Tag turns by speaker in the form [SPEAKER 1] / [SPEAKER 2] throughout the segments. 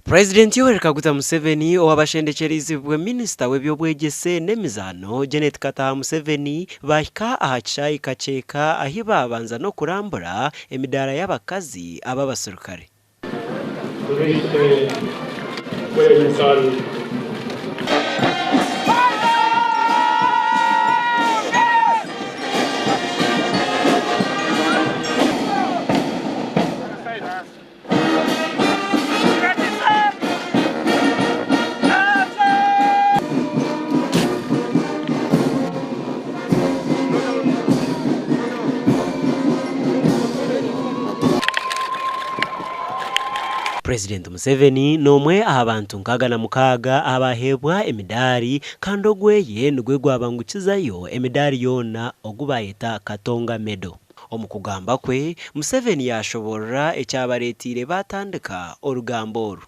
[SPEAKER 1] Purezidenti Yoweri Kaguta Museveni owabashendekyereizibwe minisita w'eby'obwegyese n'emizaano, Janet Kataha Museveni baahika aha kishaayi Kakyeka ahi baabanza n'okurambura emidaara y'abakazi ab'abaserukare. Purezidenti Museveni n'omwe aha bantu 66 abaaheebwa emidaari kandi ogweye nigwe gwabangukizayo emidaari yoona ogu baayeta Katonga Medal. Omu kugamba kwe, Museveni yaashoboorora ekyabareeteire baatandika orugamba oru.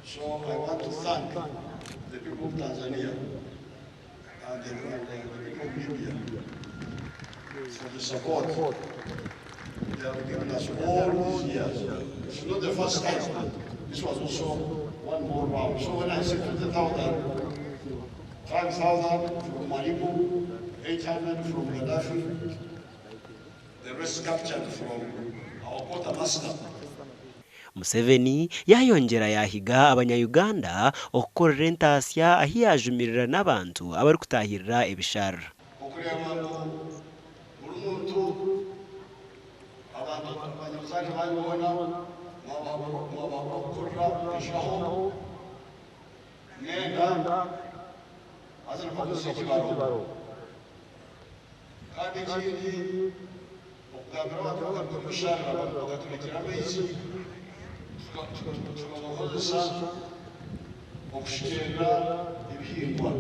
[SPEAKER 2] So I want to thank the people of Tanzania and the, and the people of Libya for the support they have given us all these years. It's not the first time. This was also one more round. So when I say 20,000, 5,000 from Mwalimu, 800 from Gaddafi, the rest captured from our quartermaster.
[SPEAKER 1] Museveni yaayongyera yaahiga abanya-Uganda okukorera entaasya ahi yaajumirira n'abantu abarikutaahirira ebisharara.
[SPEAKER 2] Okureeba ngu buri muntu, abantu abanyabuzaare banyu boona mwabaha okukorera enshaho n'enda haza nibakozesa ekibaro. Kandi ekindi, okugambira abantu bakaruga omu bisharara bakaturekyera amaizi tukagakozesa okushukyerera ebihingwa.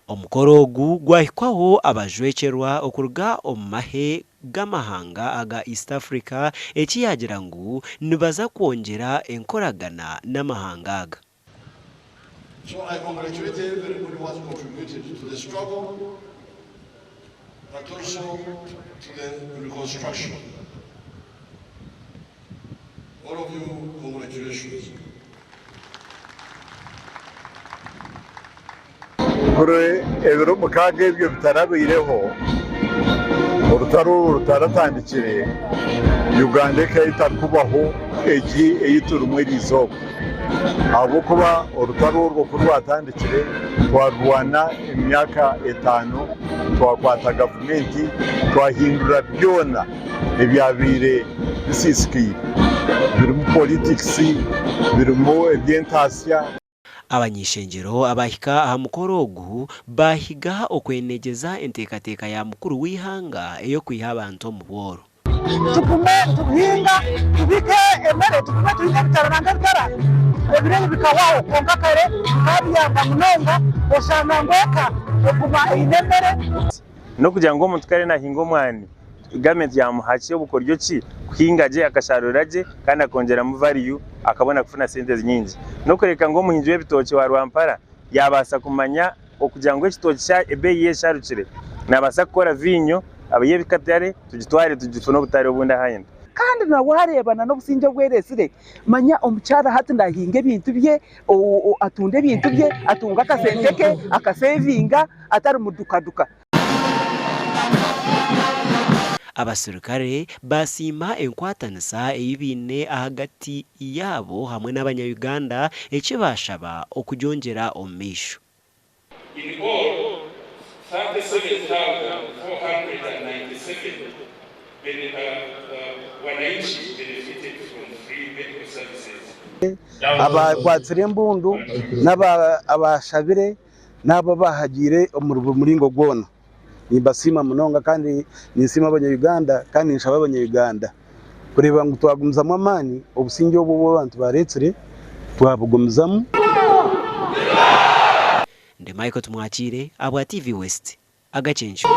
[SPEAKER 1] Omukoro ogu gwahikwaho abajwekyerwa okuruga omu mahe g'amahanga aga East Africa eki yaagira ngu nibaza kwongyera enkoragana n'amahanga aga.
[SPEAKER 2] So I congratulate everybody who has contributed to the struggle but also to the reconstruction. All of you, congratulations.
[SPEAKER 3] Kuri ebiro mukaaga ebyo bitarabaireho, orutaro oru rutaratandikire, Uganda ekaba etarikubaho egi ei turimu eri izooba. Ahabw'okuba orutaro orwo ku rwatandikire, twarurwana emyaka etaano, twakwata gavumenti, twahindura byona ebyabaire bisiisikaire, birimu politikisi, birimu eby'entaasya.
[SPEAKER 1] Abany'ishengyero abaahika aha mukoro ogu baahiga okwenegyeza enteekateeka ya mukuru w'eihanga ey'okwiha abantu omu bworo.
[SPEAKER 4] Tugume tuhinga tubike emere tugume tuhinge ebitara nanga ebitara ebiro ebi bikahwaho kwonka kare bikaba biyamba munonga oshanga ngu eka eguma eine emere.
[SPEAKER 5] N'okugira ngu omuntu kare nahinga omwani, gavumenti yamuha ki obukoryo ki kuhinga gye akasharura gye kandi akongyeramu value akabona kufuna sente nyingi. N'okureka ngu omuhingi w'ebitookye wa Rwampara yabaasa kumanya okugira ngu ekitookye ebeeyi ye esharukire nabaasa kukora viinyo ey'ebikatare tugitware tugifune obutare obundi ahandi.
[SPEAKER 4] Kandi na waareeba na n'obusingye obu ereetsire, manya omukyara hati naahinga ebintu bye, atunda ebintu bye, atunga akasente ke, akaseevinga atari mudukaduka.
[SPEAKER 1] Abaserukare baasiima enkwatanisa ei baine ahagati yaabo hamwe n'abanya-Uganda eki baashaba okugyongyera omu maisho.
[SPEAKER 6] In all, 37,497 wananchi benefited from free medical services.
[SPEAKER 7] Abakwatsire embundu n'abashabire n'abo abahagiire omuri buri muringo gwona. Nimbasiima munonga kandi ninsiima abanya-Uganda kandi ninshaba abanya-Uganda kureeba ngu twagumizamu amaani obusingye obu obu abantu bareetsire twabugumizamu.
[SPEAKER 1] Ndi Michael Tumwakiire ahabwa TV West, Agacencu.